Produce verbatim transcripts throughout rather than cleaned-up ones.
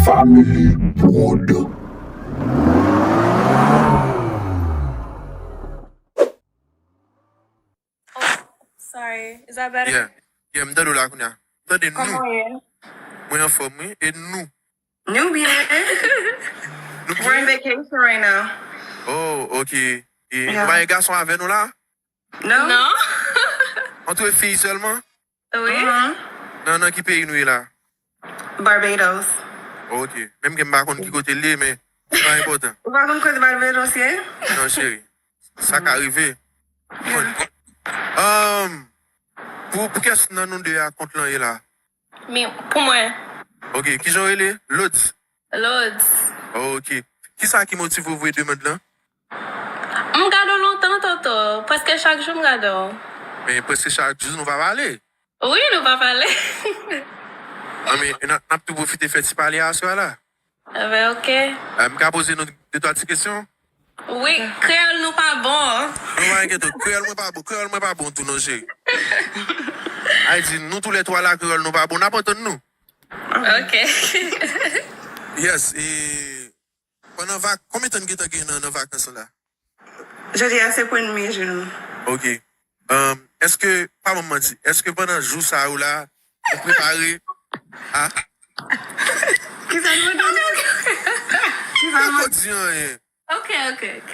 Family Prod. Sorry, is that better? Yeah. Yeah, m tande w la kounye a. M tande nou. Kòman w ye? Mwen anfòm, wi. E nou? Nou byen. Nou We're in byen? Vacation right now. Oh, ok. E Yeah. nou pa gen gason avè nou la? No? Non? Antre fi sèlman? Wi. Mhm. Nan, nan ki peyi nou ye la? Barbados. Ok. Menm ke m pa konn ki kote l ye, men se pa enpòtan. Ou pa konn kote Barbados ye? Non, cheri. Sa ka rive. Um, pou, pou kès nan nou de a kont lan ye la? Mi, pou mwen. Ok. Kijan w rele? Lods? Lods. Ok. Kisa ki motive w voye demann lan? M gade w lontan, Toto. Prèske chak jou m gade w. Men prèske chak jou nou pa pale. Wi, nou pa pale. An men, n ap, n ap tou pwofite fè ti pale a aswè a la. Enben, ok. Eh, m ka poze nou de twa ti kesyon? Wi, kreyòl nou pa bon. Non, pa enkyete w, kreyòl mwen pa bon, kreyòl mwen pa bon tou non, cheri. Ay di, nou toulètwa la, kreyòl nou pa bon, n ap antann nou. Ok. Yes, e pandan vak, konbyen tan n gentan gen nan, nan vakans la? Jodi a se premye jou nou. Ok. Um, èske, pa ban m manti, èske pandan jou sa yo la, nou prepare a? Kisa nou mande? Kisa nou Poko mande? Di anyen. Ok, ok, ok.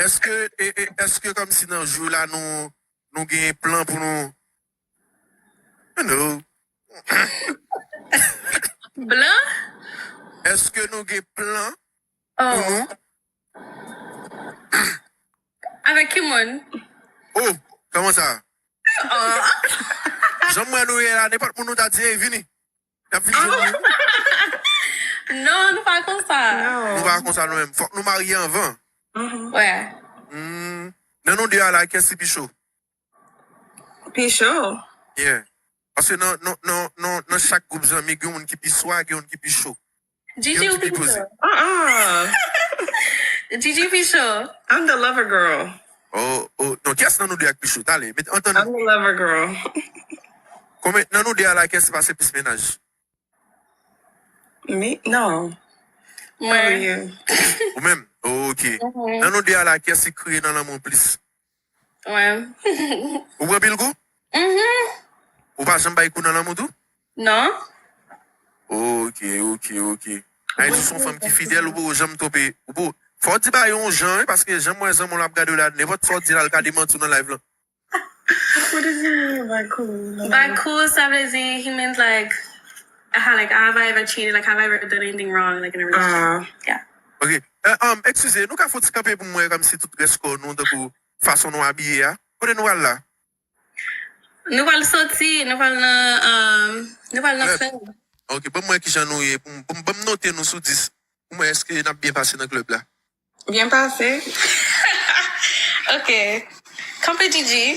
Èske, e, e, èske kòmsi nan jou la nou, nou gen plan pou nou, you know, Blan? Èske nou gen plan pou Oh. nou? Avèk ki moun? Oh, kòman sa? Oh. Jan m wè nou ye la, nenpòt moun nou ta di, "Ey, vini." Y ap vin jwenn nou. Non, nou pa konsa. Nou pa konsa nou menm. Fòk nou marye anvan. Mhm. Wè. Hmm. Nan nou de a la, kiyès ki pi cho? Pi cho. Yeah. Paske nan, nan, nan, nan, nan chak gwoup zanmi, gen moun ki pi swa, gen moun ki pi cho. Gigi Yo ou ki pi poze. cho. Ah, ah. Gigi pi cho. I'm the lover girl. Oh, oh, non, kiyès nan nou de a k pi cho? Talè, met antann. I'm the lover girl. Konbyen nan nou de a la, kiyès ki pase plis mennaj? Me? No. Mwen. You. Ou menm? Oh, ok. Nan nou de a la, kiyès ki kriye nan lanmou plis? Mwen. Ou pran pil kou? Mhm. Ou pa janm bay kou nan lanmou tou? Non. Ok, ok, ok. Ay, ou se yon fanm ki fidèl, ou poko janm twonpe. Ou poko, fò w di bagay yon jan, wi, paske jan m wè zanmi w la ap gade w la, nenpòt sa w di la, l ka demanti w nan live lan. What does it mean by cool? By cool, sa vle di, he means like, aha, like, have I ever cheated? Like, have I ever done anything wrong, like, in a relationship? Ah. Yeah. Ok. Eh, um, eskize, nou ka fè yon ti kanpe pou m wè kòmsi tout rès kò nou, tankou fason nou abiye a. Kote nou al la? Nou pral soti, nou pral nan, um, nou pral nan Club. Club. Ok, ban m wè kijan nou ye. Pou m, pou m, ban m note nou sou dis. Pou m wè èske n ap byen pase nan klèb la. Byen pase. Ok. Kanpe, Gigi.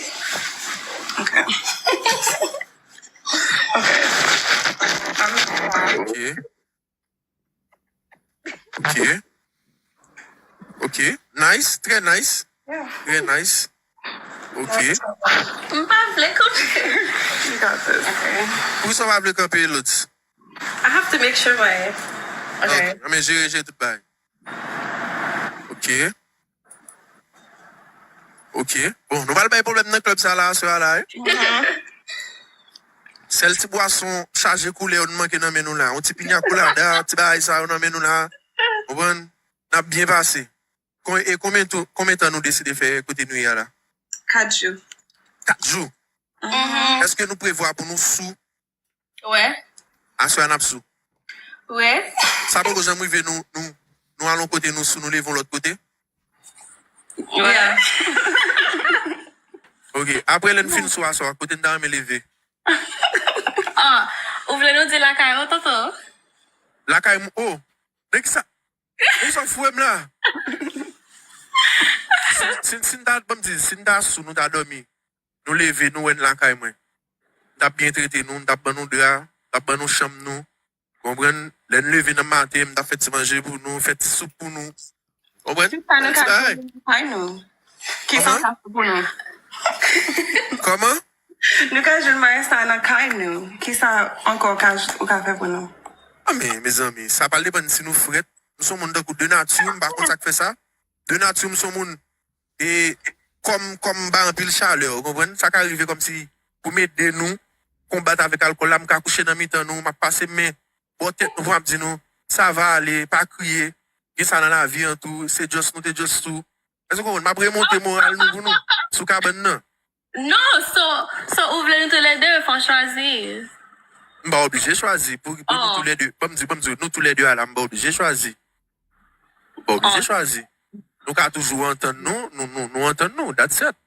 Ok. Ok. Ok. Ok. Ok. Nice. Trè nice. Yeah. Trè nice. Ok. M pa vle kanpe. You got this. Poukisa w pa vle kanpe, Lods? I have to make sure my. Okay. Ok. Nan men jere, jere tout bagay. Ok. Ok. Bon, nou pral bay pwoblèm nan klèb sa la, aswè a la, wi. Sèl ti bwason chaje koulè yo n manke nan men nou la. Yon ti pinya kolada, ti bagay sa yo nan men nou la. Konprann? N ap byen pase. Kon, e konbyen tou, konbyen tan nou deside fè kote nou ye a la? Kat jou. Kat jou. Mhm. Èske nou prevwa pou nou sou? Wè. Aswè a n ap sou. Wè. Sa poko janm rive nou, nou, nou al yon kote nou sou, nou leve yon lòt kote? Wè. Ok, apre lè n fin sou aswè a, kote n ta renmen leve? Ah, ou vle nou di lakay ou, tonton? Lakay m, oh, nèg sa, nèg sa foure m la. Si, si, si n ta, ban m di, si n ta sou, nou ta dòmi. Nou leve, nou wè n lakay mwen. M t ap byen trete nou, m t ap ban nou dra, m t ap ban nou chanm nou. Konprann? Lè n leve nan maten, m t ap fè ti manje pou nou, fè ti soup pou nou. Konprann? Kisa nou Ti ka bagay. jwenn nan kay nou? Kisa w Kòman? ka fè pou nou? Kòman? Nou ka jwenn bagay sa nan kay nou. Kisa ankò w ka, ou ka fè pou nou? A men, mezanmi, sa pral depann si nou frèt. M se yon moun tankou de nati, m pa konn sa k fè sa. De nati, m se yon moun, e, kòm, kòm m bay anpil chalè, ou konprann? Sa ka rive kòmsi pou m ede nou konbat avèk alkòl la, m ka kouche nan mitan nou, m ap pase men bò tèt nou pou m ap di nou, sa va ale, pa kriye, gen sa nan lavi an tou, se just nou te just tou. Èske w konprann? M ap remonte moral nou pou nou, sou kabann nan. Non, so, so ou vle nou toulède fò chwazi. M pa oblije chwazi pou, pou nou toulède. Ban m di, ban m di, nou toulède a la, m pa oblije chwazi. M pa oblije chwazi. Nou ka toujou antann nou, nou, nou, nou antann nou, that's it.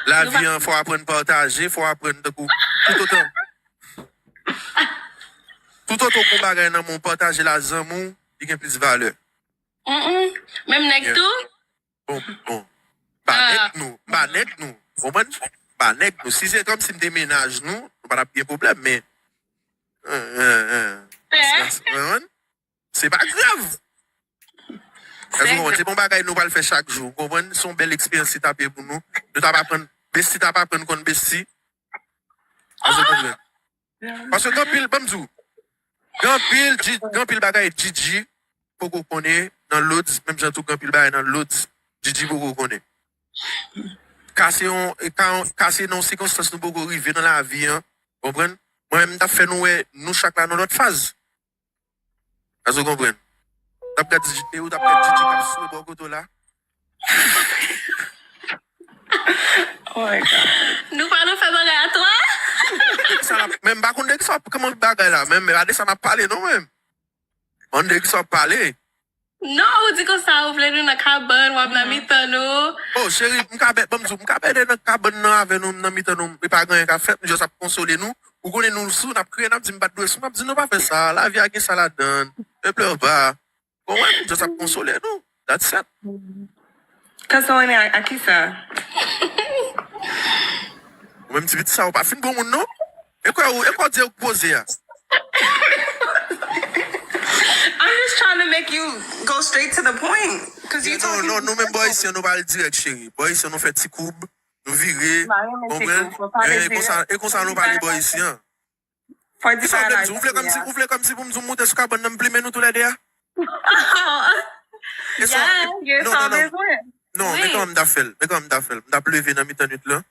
Lavi an, fò aprann pataje, fò aprann tankou, toutotan, toutotan w gon bagay nan men w, pataje l a zanmi w, li gen plis valè. Mm-mm. Menm nèg tou? Bon, bon. M pa nèg nou, m pa nèg nou. Konprann? M pa nèg nou. Si se kòmsi m te mennaj nou, nou pa t ap gen pwoblèm, men, konprann? Se pa grav. Èske w konprann? Se pa yon bagay nou pral fè chak jou, ou konprann? Se yon bèl eksperyans li t ap ye pou nou. Nou t ap aprann, besti t ap aprann konn besti. Èske w konprann? Paske gen anpil, ban m di w, gen anpil, gen anpil bagay Gigi poko konnen nan Lods, menm jan tou gen anpil bagay nan Lods Gigi poko konnen. Ka se yon, ka, ka se nan yon sikonstans nou poko rive nan lavi an, konprann? Mwen menm, m t ap fè nou wè, nou chak la nan lòt faz. Èske w konprann? T ap gad, e ou t ap gad Gigi k ap swe bò kote w la. Oh my God. Nou pa nan fè bagay a twa? Sa la, men m pa konn de ki sa w ap, kòman bagay la, men, men pa de sa n ap pale non, men. Mande ki sa w ap pale. Non, ou di konsa, ou vle nou nan kabann, w ap nan mitan nou. Oh, cheri, m ka bè, ban m di w, m ka bè nan kabann nan avè nou, nan mitan nou, e pa gen anyen k ap fèt, m just ap konsole nou. Ou konnen nou sou, n ap kriye, n ap di m pa t dwe sou, m ap di nou pa fè sa, lavi a gen sa ladan, ne pleure pas. Bon, wè, m just ap konsole nou. That's it. Consoling me a, a kisa? Ou menm ti pitit sa, ou pa fin bon moun non. E kwè ou, e kwè w di ou poze a. I'm just trying to make you go straight to the point. Cause you Non, non, nou menm bò isi an, nou pale dirèk, cheri. Bò isi an, nou fè ti koub, nou vire, konprann? E konsa, e konsa nou pale bò isi an. Kisa w vle m di? Ou vle kòmsi, ou vle kòmsi pou m di w moute sou kabann nan, m plimen nou toulède a? Yeah, you saw this one. Non, men kòman m t ap fè l? Men kòman m t ap fè l? M t ap leve nan mitan nwit lan.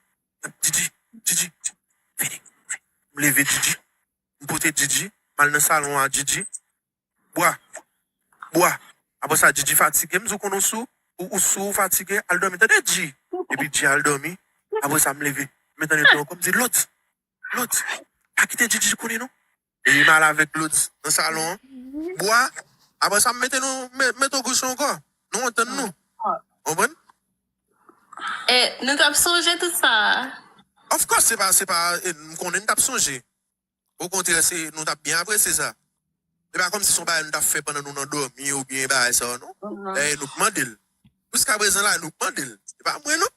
Didi, Didi, vini, vini. M leve Didi. M pote Didi. M al nan salon a Didi. Bwa. Bwa. Apre sa, Didi fatige. M di w konnen w sou, ou, ou sou, ou fatige, al dòmi. Tande, Didi. Epi Didi al dòmi. Apre sa, m leve. M met anndan dlo ankò, m di, Lods, Lods, pa kite Didi konnen non. Epi m al avèk Lods nan salon an. Bwa. Apre sa, m mete nou, me-, mete w kouche ankò. Nou antann nou. Konprann? E nou t ap sonje tout sa. Of course, se pa, se pa, e, m konnen n t ap sonje. Okontrè, se, nou t ap byen apresye sa. E pa kòmsi se yon bagay nou t ap fè pandan nou nan dòmi oubyen bagay sa yo, non. E, nou k mande l. Jiskaprezan la, nou k mande l. Se pa mwen, non.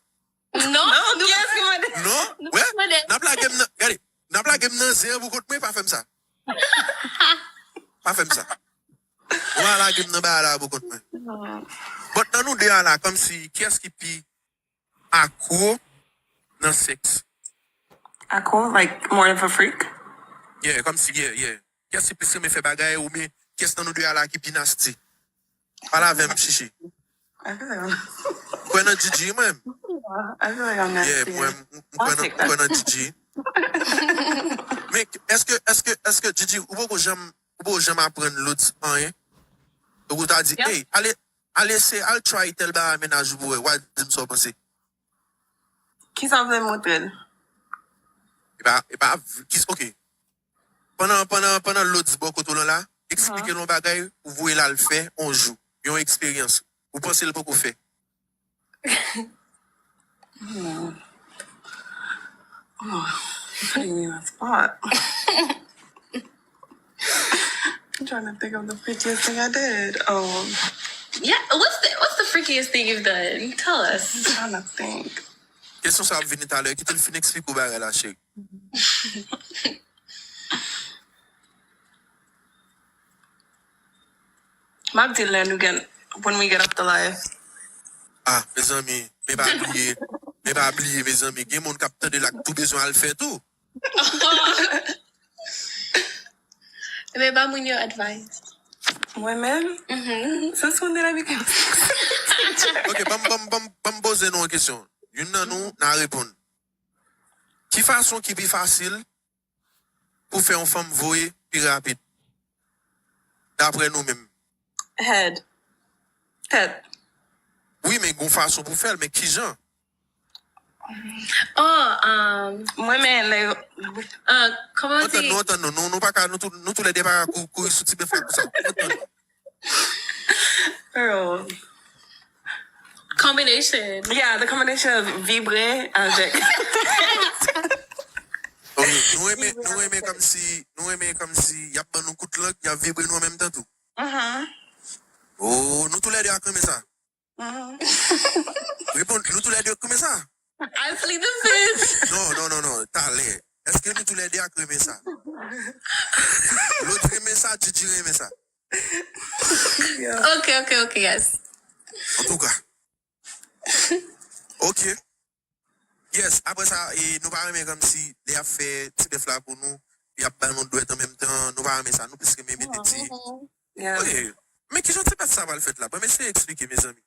Non, kiyès ki mande? Non, wè, n ap lage m nan, gade, n ap lage m nan zen an pou kont mwen, pa fè m sa. Pa fè m sa. Ou pa lage m nan bagay la pou kont mwen. But nan nou de a la, kòmsi, kiyès ki pi akwo nan sèks? Akwo, like, more of a freak? Yeah, kòmsi, yeah, yeah. Kiyès ki plis renmen fè bagay, oubyen kiyès nan nou de a la ki pi nasty? Pale avè m, Chichi. I feel like I'm, Kwè nan Didi, mwen. I feel like I'm Yeah, nasty. mwen, m m kwè nan, m kwè nan Didi. Men, èske, èske, èske Didi, ou poko janm, ou poko janm aprann Lods anyen? Donk ou ta di, hey, ale, ale se, al try tèl bagay mennaj ou pou wè, w a di m sa w panse. Kisa w vle montre l? E pa, e pa, kis, ok. Pandan, pandan, pandan Lods bò kote w lan la, eksplike l yon bagay, ou voye l al fè yon jou, yon eksperyans. Ou panse l poko fè? Hmm. Oh, you putting me on the spot. I'm trying to think of the freakiest thing I did. Um, Yeah, what's the what's the freakiest thing you've done? Tell us. I'm trying to think. Kesyon sa ap vini talè, kite l fin eksplike w bagay la, cheri. M ap di l lè nou gen, when we get off the live. Ah, mezanmi, men pa bliye, men pa bliye, mezanmi, gen moun k ap tande la k tou bezwen al fè tou. Ebyen, ba moun yo advice. Mwen menm? Mhm. Since when did I become Ok, ban m- ban m- ban m- ban m poze nou yon kesyon. Youn nan nou nan reponn. Ki fason ki pi fasil pou fè yon fanm voye pi rapid? Daprè nou menm. Head. Tèt. Wi, men gon fason pou fè l, men kijan? Oh, um, Mwen men lè uh, kòman Antann di? nou, antann nou. Nou, nou pa ka, nou tou, nou tou lè de pa ka kou- kouri sou ti bèf la konsa. Antann nou. Girl. Combination. Yeah, the combination of vibre avec. Ok, nou renmen, nou renmen kòmsi, nou renmen kòmsi y ap ban nou kout lang, y ap vibre nou an menm tan tou. Mhm. Oh, nou tou lè de ak renmen sa. Mhm. Reponn, nou tou lè de ak renmen sa. I plead the fifth. Non, non, non, non, talè. Èske nou tou lè de ak renmen sa? Lòt renmen sa, Djidji renmen sa. Ok, ok, ok, yes. Antouka. Ok. Yes, apre sa, e, nou pa renmen kòmsi lè y ap fè ti bèf la pou nou, y ap ba nou dwèt an menm tan, nou pa renmen sa, nou plis renmen mete ti. Yeah. Ok. Men kijan ti bèf sa pral fèt la? Ban m eseye eksplike, mezanmi.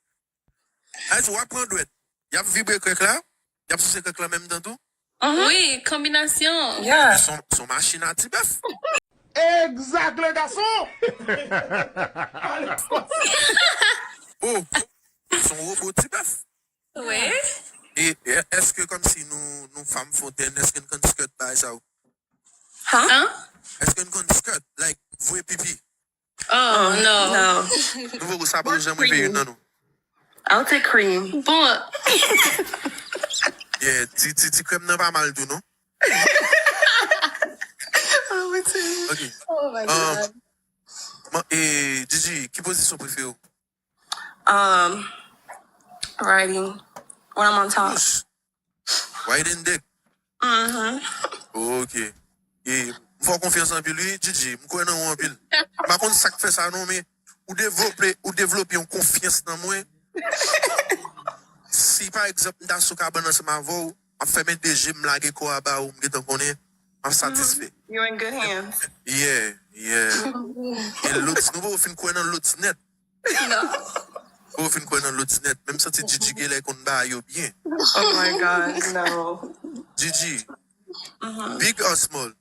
Sa vle di, w ap pran dwèt, y ap vibre krèk la, y ap souse krèk la an menm tan tou. Wi, konbinasyon. Yeah. Se yon- se yon machin a ti bèf. Exact, le garçon! Oh, se yon wobo ti bèf. Wi. E e- èske kòmsi nou, nou fanm fontèn, èske n konn skirt bagay sa yo? Huh? Hein? Èske n konn skirt, like, voye pipi? Oh, no. No. Nou poko sa poko janm rive youn nan nou. I'll take cream. Bon. Yeah, ti, ti, ti krèm nan pa mal tou, non? Ok. Oh my Um, God. Ma- e, Djidji, ki pozisyon prefere w? Um, riding. When I'm on top. Push. Riding dick. Mhm. Ok. E, m fè w konfyans anpil, wi, Djidji. M kwè nan ou anpil. M pa konn sa k fè sa, non, men ou devlope, ou devlope yon konfyans nan mwen. Si, pa egzanp, m ta sou kabann ansanm avè w, m ap fèmen de je m, lage kò a ba ou, m gentan konnen, m ap satisfè. You're in good hands. Yeah, yeah. E Lods, nou poko fin kwè nan Lods nèt. No. Poko fin kwè nan Lods nèt. Men m santi Djidji genlè konn bagay yo byen. Oh my God, no. Djidji, big or small?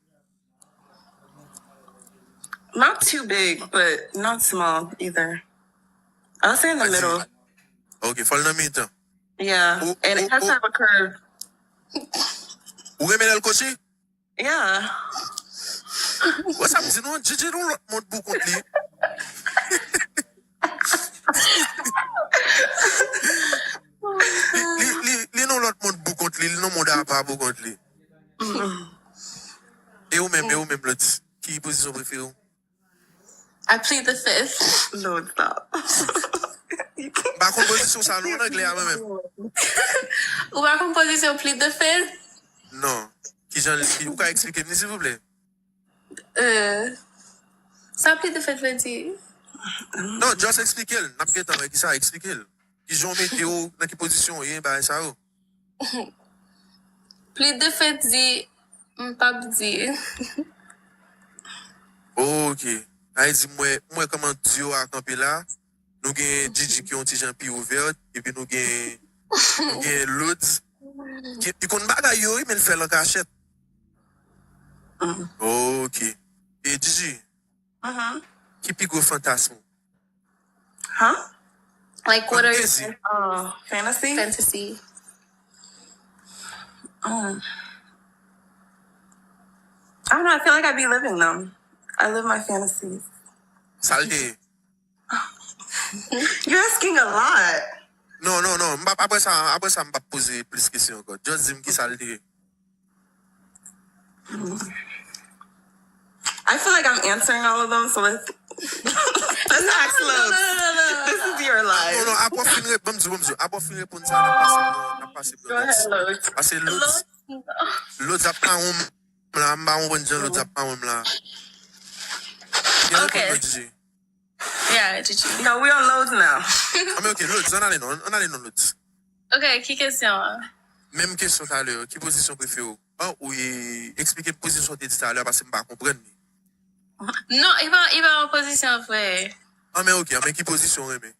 Not too big, but not small either. I'll say in the Vas-y. Middle. Ok, fò l nan mitan. Yeah. Oh, And oh, it has to oh. Have a curve. Ou renmen lè l kochi? Yeah. Wè sa m di nou, Djidji nou lòt mond pou kont li. Li, li, li, li nan lòt mond pou kont li, li nan mond apa pou kont li. E ou menm, e ou menm, Lods, ki pozisyon prefere w? I plead the fifth. Lord, stop. M pa konn pozisyon sa non, an anglè a mwen menm. Ou pa konn pozisyon plead the fifth? Non. Kijan li, ou ka eksplike m li, silvouplè? Euh, sa plead the fifth vle di? Non, just eksplike l. N ap gentan wè ki sa, eksplike l. Kijan w mete w, nan ki pozisyon w ye, bagay sa yo. Plead the fifth di, m p ap di. Ok. Sa vle di, m wè, m wè kòman duo a kanpe la. Nou gen Djidji ki yon ti jan pi ouvè, epi nou gen, nou gen Lods. Ki, ki konn bagay yo, wi, men l fè l an kachèt. Ok. E Djidji, Mhm. Ki pi gwo fantasm ou? Huh? Like, what are Fantasy. your Uh, fantasy? Fantasy? Um, I don't know. I feel like I be living them. I live my fantasies. Sa l te ye? You're asking a lot. Non, non, non. M p ap, apre sa, apre sa, m p ap poze plis kesyon ankò. Just di m ki sa l te ye. I feel like I'm answering all of them, so let's let's ask No, no, Lods. no, no, no. This is your Non, life. non, apre w fin rep-, ban m di w, ban m di w, apre w fin reponn sa, n ap pase nan, n ap pase Go nan ahead, Lods. Lods. Pase Lods, Lods ap mawon m la, m pa konprann jan Lods ap mawon m la. Gen Ok. reponn Lods, Djidji. Yeah, Djidji. No, we on Lods now. Ah, men ok, Lods, ann ale non, ann ale non, Lods. Ok, ki kesyon an? Menm kesyon talè, ki pozisyon prefere w? An, ou e, eksplike m pozisyon w te di talè, paske m pa konprann li. Non, li pa, li pa an pozisyon vre. An men ok, an men ki pozisyon w renmen?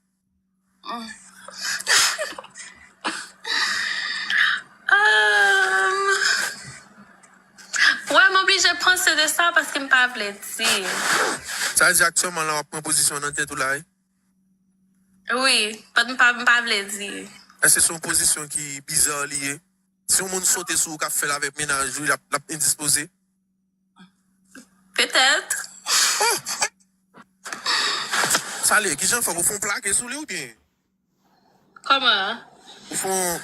Wè, m oblije panse de sa paske m pa vle di. Sa vle di aktyèlman la w ap pran pozisyon nan tèt ou la wi? Wi, but m pa, m pa vle di. Èske se yon pozisyon ki biza li ye? Si yon moun sote sou ou k ap fè l avèk mennaj ou, l ap, l ap endispoze? Petèt. Sa l ye, kijan fè? Ou fè yon plake sou li oubyen? Kòman? Ou fè yon,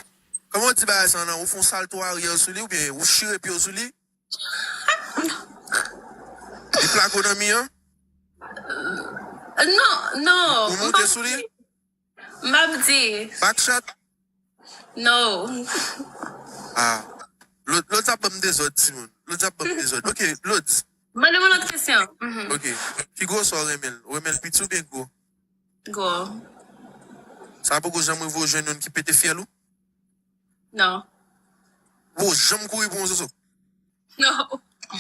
kòman w di bagay sa nan? Ou fè yon salto aryè sou li oubyen ou chire pye w sou li? Li plake w nan mi an? Non, non. Ou moute sou li? M ap di. Back shot? No. Ah. Lòt, lòt ap ban m dezòd, timoun. Lòt ap ban m dezòd. Ok, lòt. Mande m yon lòt kesyon. Mhm. Ok. Ki gwosè w renmen l? Ou renmen l piti oubyen gwo? Gwo. Sa poko janm rive w jwenn youn ki pete fyèl ou? Non. Ou janm kouri pou yon zozo? Non.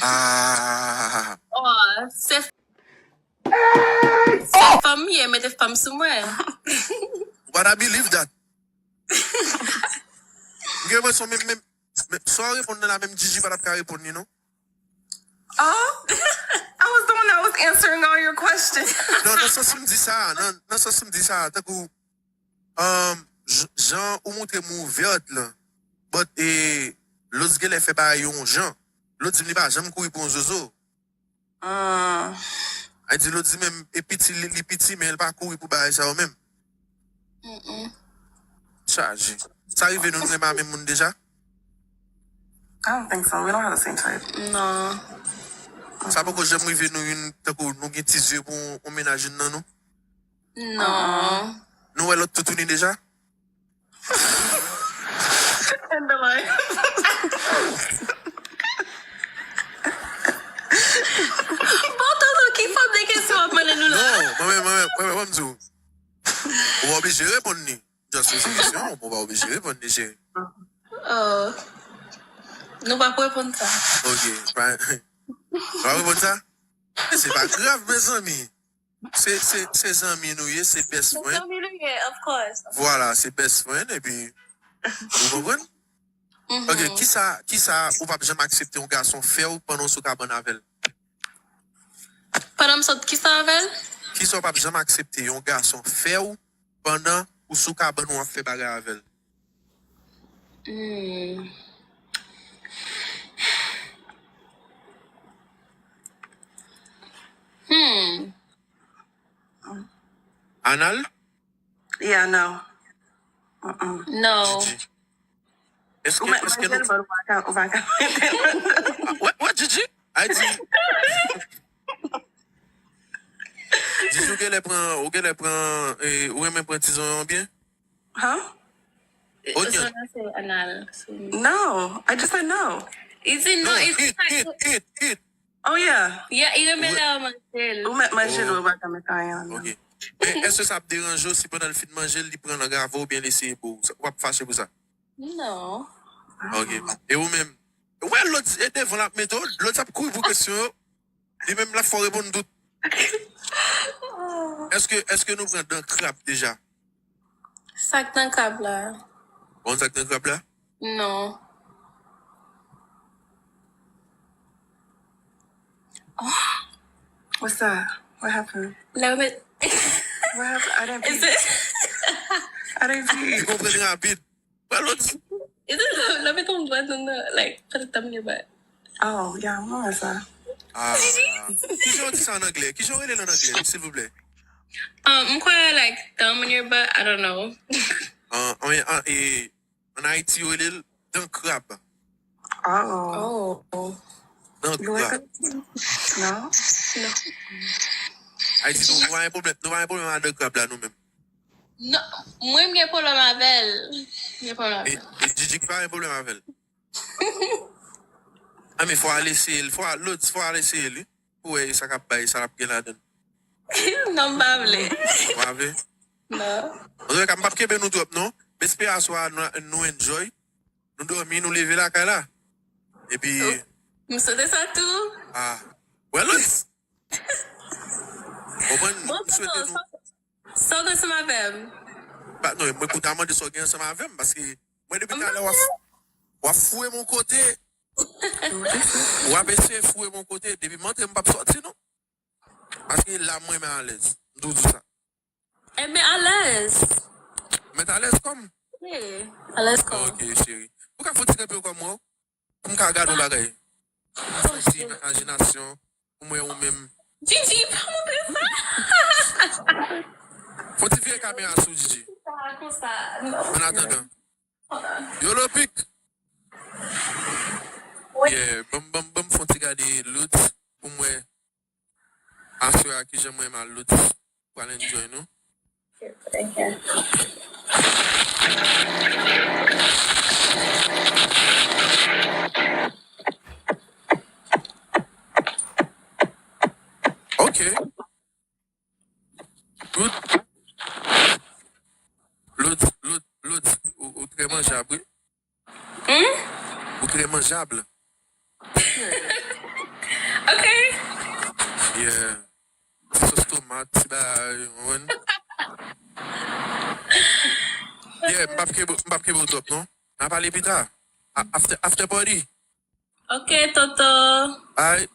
Ah. Oh, se, se fanm ye, mete fanm sou mwen. But I believe that. M gen enpresyon menm, menm, menm, sa w reponn nan la, menm Gigi pa t ap ka reponn li, non? Oh, I was the one that was answering all your questions. Non, nan sans m di sa, nan, nan sans m di sa, tankou, um, j- jan ou montre m ouvèt la, but, e, lòt genlè fè bagay yon jan. Lòt di m li pa janm kouri pou yon zozo. Ah, Ay di lòt di menm, e piti, li, li piti, men l pa kouri pou bagay sa yo menm. Mm-mm. Chaje. Sa rive nou, nou renmen a menm moun deja? I don't think so. We don't have the same type. Non. Sa poko janm rive nou youn, tankou nou gen ti zye pou yon, yon mennaj youn nan nou? Non. Nou wè lòt toutouni deja? And the line. Bon, tonton, ki fòm de kesyon w ap mande nou la? Non, mwen menm, mwen menm, mwen menm, mwen di w. Ou pa oblije reponn li. Just poze kesyon, ou pa oblije reponn li, cheri. Oh. Nou p ap reponn sa. Ok, pa, ou pa reponn sa? Se pa grav, mezanmi. Se, se, se zanmi nou ye, se best friend. Zanmi nou ye, of course. Vwala, se best friend, epi, ou konprann? Ok, kisa, kisa ou p ap janm aksepte yon gason fè w pandan w sou kabann avè l? Pandan m sot kisa avè l? Kisa w p ap janm aksepte yon gason fè w pandan ou sou kabann ou ap fè bagay avè l? Hmm. Hmm. Anal? Yeah, no. Mm-mm. No. Gigi. Èske, Ou mèt èske manje nou l, but ou pa ka, ou pa ka. Ah, wè, wè, Gigi? Ay di. Gigi, ou genlè pran, ou genlè pran, eh, ou renmen pran ti zonyon byen? Huh? Onion. Zonyon se anal. No, I just said no. Li di no, Non, li di eat, eat, eat, eat. Oh, yeah. Yeah, li renmen lè yo manje l. Ou mèt manje l, Oh. Ou pa ka met anyen ladan. Ok. Men èske sa ap deranje w si pandan l fin manje l, li pran lang avè w oubyen l eseye bo w? Sa- Ou ap fache pou sa? Non. Ok. E ou menm? Wè, lòt, e devan l ap mete w, lòt ap kouri pou kesyon yo. Li menm l ap fè w reponn tout. Èske, èske nou pran dan krab deja? Sa k nan krab la? Bon, sa k nan krab la? Non. What's that? What happened? Lè w met. What happened? I didn't Is pee. it? I didn't pee. Li konprann rapid. Wè lòt. Is it lè w met yon dwèt nan, like, put a thumb in your butt. Oh, yeah, mwen wè sa. Ah. Kijan w di sa an anglè? Kijan w rele l an anglè, silvouplè? Um, m kwè, like, thumb in your butt, I don't know. An, an, an, e, an Ayiti, yo rele l dan krab. Oh. Oh. Dan You like krab. it? No? Ayiti, nou, nou pa gen pwoblèm, nou pa gen pwoblèm ak dan krab la, nou menm. Non, mwen, m gen pwoblèm avè l. M gen pwoblèm avè E, l. e Gigi ki pa gen pwoblèm avè l. A, men fò al eseye l, fò al, lòt, fò al eseye l, wi. Pou wè sa k ap bay, sa l ap gen ladan l. Non, m pa vle. Ou pa vle? Non. Antoulèka, m p ap kenbe nou twòp, non. M espere aswè a nou, nou enjoy. Nou dòmi, nou leve lakay la. Epi, M swete sa tou. Ah. Wè lòt. Konprann? Bon, m swete nou. Sa w gen ansanm avè m? Ba, non, mwen kontan mande sa w gen ansanm avè m, paske mwen depi talè w ap, w ap foure m yon kote. W ap eseye foure m yon kote. Depi m antre, m p ap sòti, non. Paske la, mwen renmen alèz. M toujou di w sa. Ebyen, alèz. Mèt alèz kò m? Wi, alèz kò m. Ok, cheri. Ou ka fè yon ti kanpe kò m, wè w? Pou m ka gade yon bagay. Fè yon ti imajinasyon. Pou m wè ou menm. Gigi, pa montre sa! Fè yon ti vire kamera sou Gigi. Sa, konsa, non. Annatandan. Yolo Pic. Wi. Yeah, ban m, ban m, ban m fè yon ti gade Loots pou m wè aswè a kijan mwen renmen Loots pral enjoy nou. Ok. Loots, Loots, Loots, Loots, ou, ou trè manjab, wi. Hmm? Ou trè manjab. Ok. Yeah. Ti sos tomat, ti bagay, ou konprann? Yeah, m p ap kenbe, m p ap kenbe w twòp, non. N a pale pita. A-, after, after party. Ok, Toto. Alright.